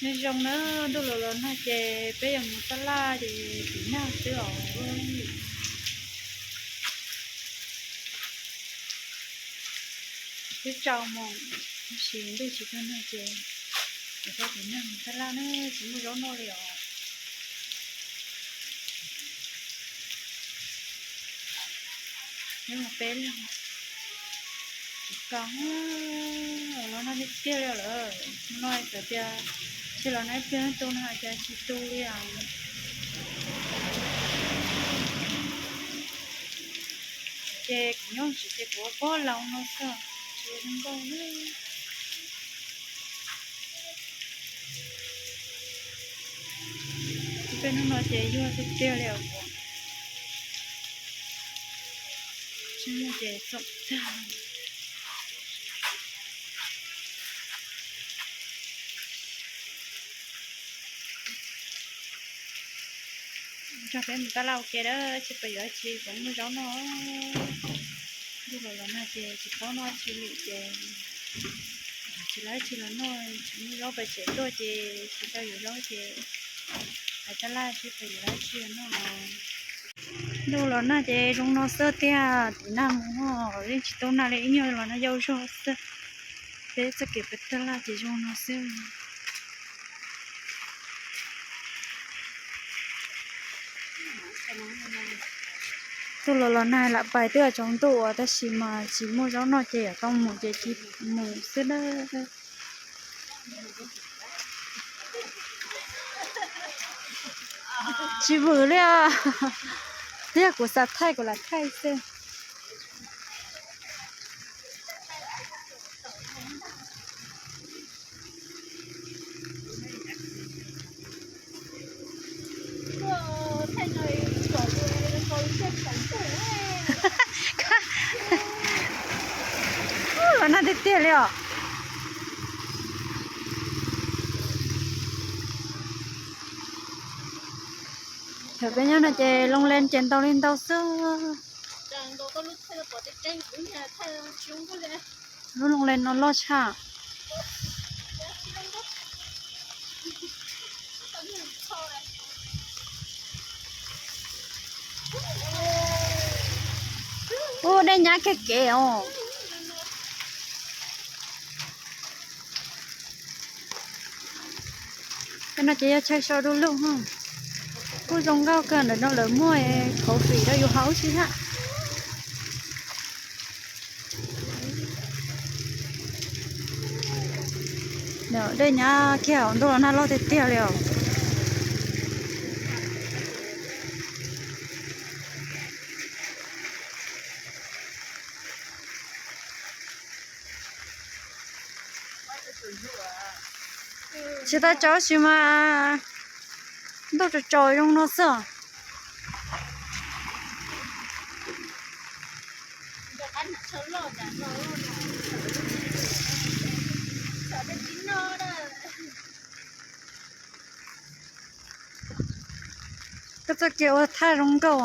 Nyob zoo na, ntuj los los nag ces peb yuav mus tab laj ces tim nag xwb os. Twb tsaus mus, tab sis ntuj tsis tau nag ces yuav tau tim nag mus tab laj na, tsis muaj zaub noj li os. Nyob mus peb leeg, tsis tau, los nag tiag tiag li lawm. No xav tias tsis los nag ib pliag tu no hais tias tsis tu li os. Ces kuv nyob tsev ces kuv ua pob laus no xwb, tsis zoo nkauj li. Peb hnub no ces yuag tiag tiag li os. Tsis muaj ces txoom tag. Nrog peb mus tab laj ua ke dab tsi, peb yuav dab tsi, peb muaj zaub noj. Ntuj los los nag ces tsis paub noj dab tsi li ces tsis lawv dab tsi los noj, tsis muaj zaub pem tsev tuaj ces tsis tau yuav zaub ces peb tab laj seb peb yuav dab tsi los noj. Ntuj los nag ces zoo no xwb tiag, tim nag mus yeej tsis tau nag li, ib nyuag los nag yau zog xwb. Peb txoj kev pem tab laj ces zoo no xwb. Ntuj los los nag lam pais twb tsaus ntuj ua tab sis mas tsis muaj zaub noj ces yuav tau mus ces cia mus xwb na. Tsis vwm li os. Twb yog kuv xav thaij kuv lam thaij xwb. Los nag tiag tiag li os. Thaum peb nyob no ces loo len ces ntau li ntau xwb. Lub loo len no loj tshaj. Ub, dej nyab kiag kev os. Tej no ces yog chaw so du lug. Kuj zoo nkauj kawg, ntawm no lawv muaj coffee rau yus haus ib si thiab. Dej nyab kiag, ntuj los nag loj tiag tiag li os. Tsis tau tsaus tab sis mas ntuj tsaus tsaus zoo no xwb. Koj txoj kev ua thaj zoo nkauj.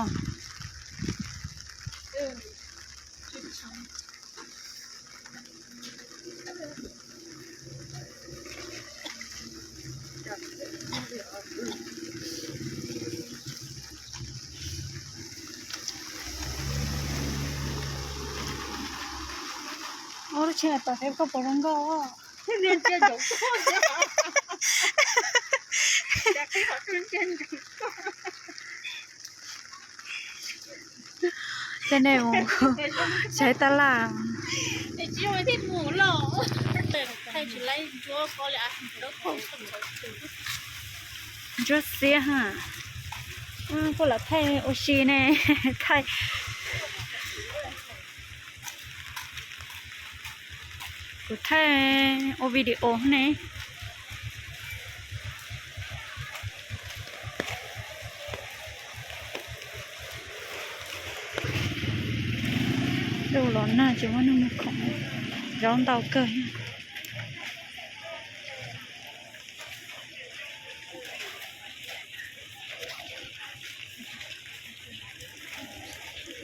Ua lub tsheb tom peb koj puas zoo nkauj. Tej nej mus saib tab laj. Ntsuab xiab ha. Kuj lam thaij ua si ne, thaij. Kuv thaij ua video ne. Ntuj los nag tsis muaj neeg mus khoom, zaub ntau kawg.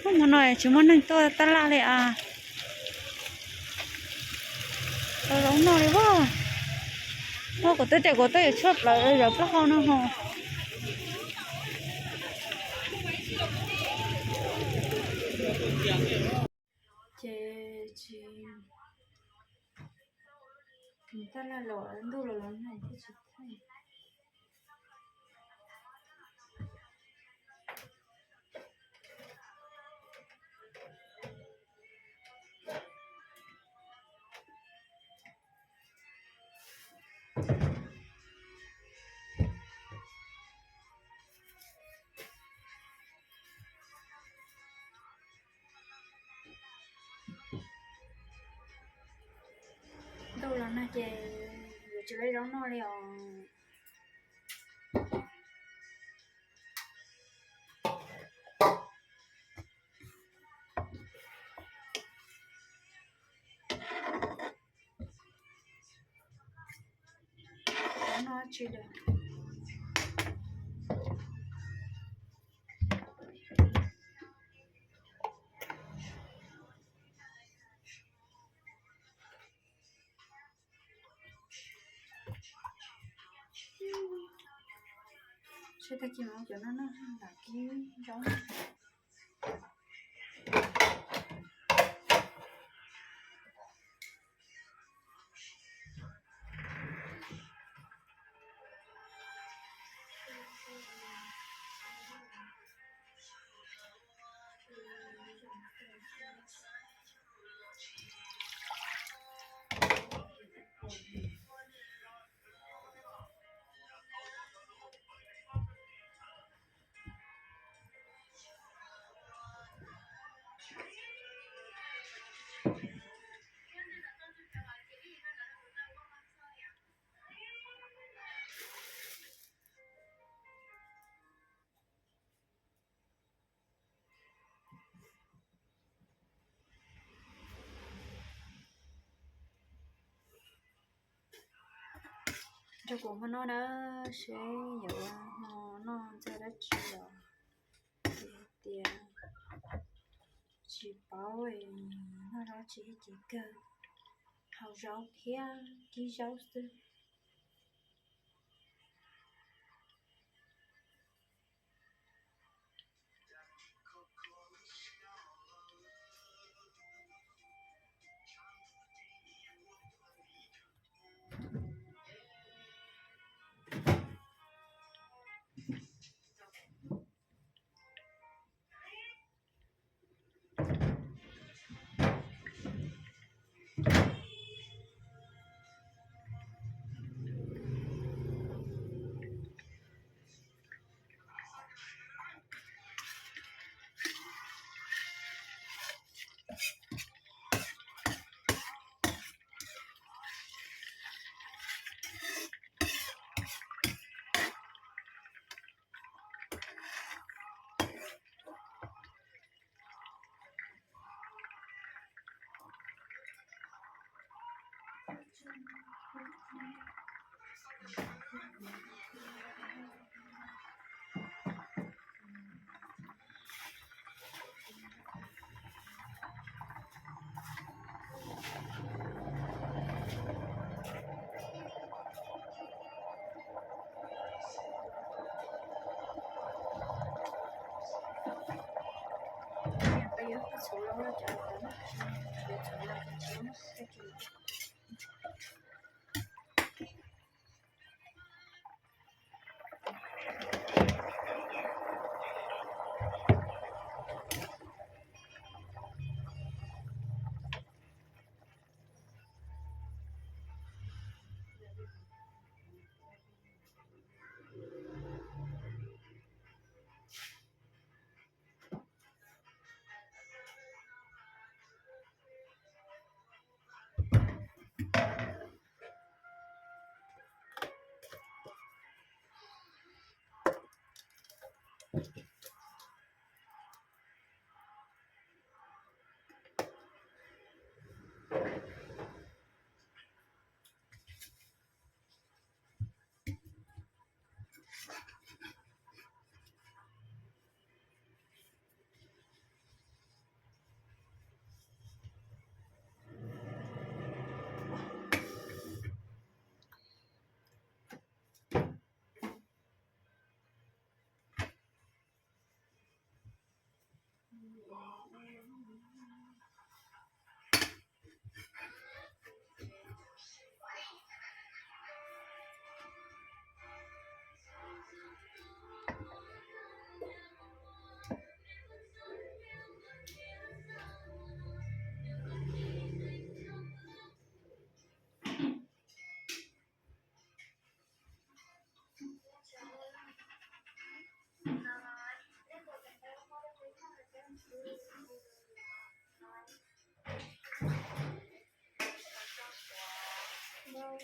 Hnub no tsis muaj neeg tuaj tab laj li as. Tau zaub noj li as. Ho kuv twb tias kuv twb yuav tshuaj plaws zawv plaub hau no ho. Ces tsis, ntuj los los no thiaj tsis thaij. Ntuj los nag ces yuav tsis ua zaub noj li os. Noj tsis lawm. Seb tag kis mas cov no noj nram kib zaub. Nrog kuv hmo noj na, seb yuav hmo noj ntxuag dab tsi los tias tsis paub noj dab tsi ces kawg hau zaub thiab kib zaub xwb.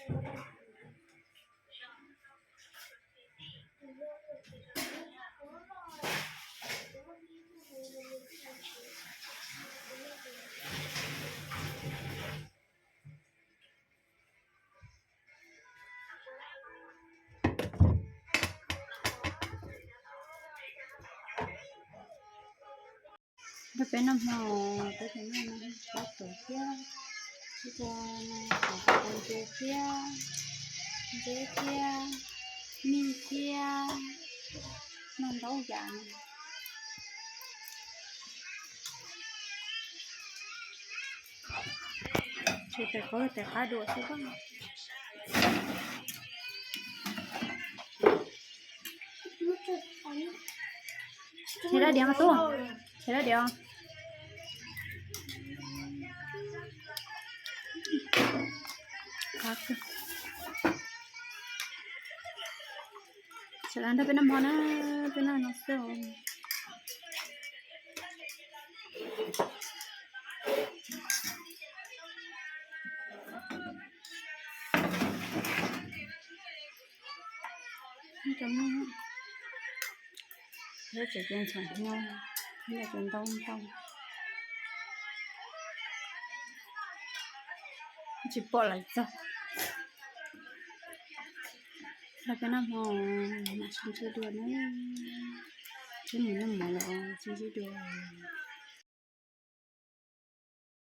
Nrog peb noj hmo, peb tus noj no pob kws thiab, ib co no kom ntses thiab, ntses thiab, mij thiab, noj ntau yam no. Ces tes qab tes qab dua xwb. Ces dab diav mas tub, ces dab diav. Sawv daws nrog peb noj hmo na, peb noj no xwb. Lub tsev ces ntxhov nyob, ntau ntau, tsis pom lawv txog. Los peb noj hmo, mam sib ntsib dua na. Sib mus noj mov los sib ntsib dua.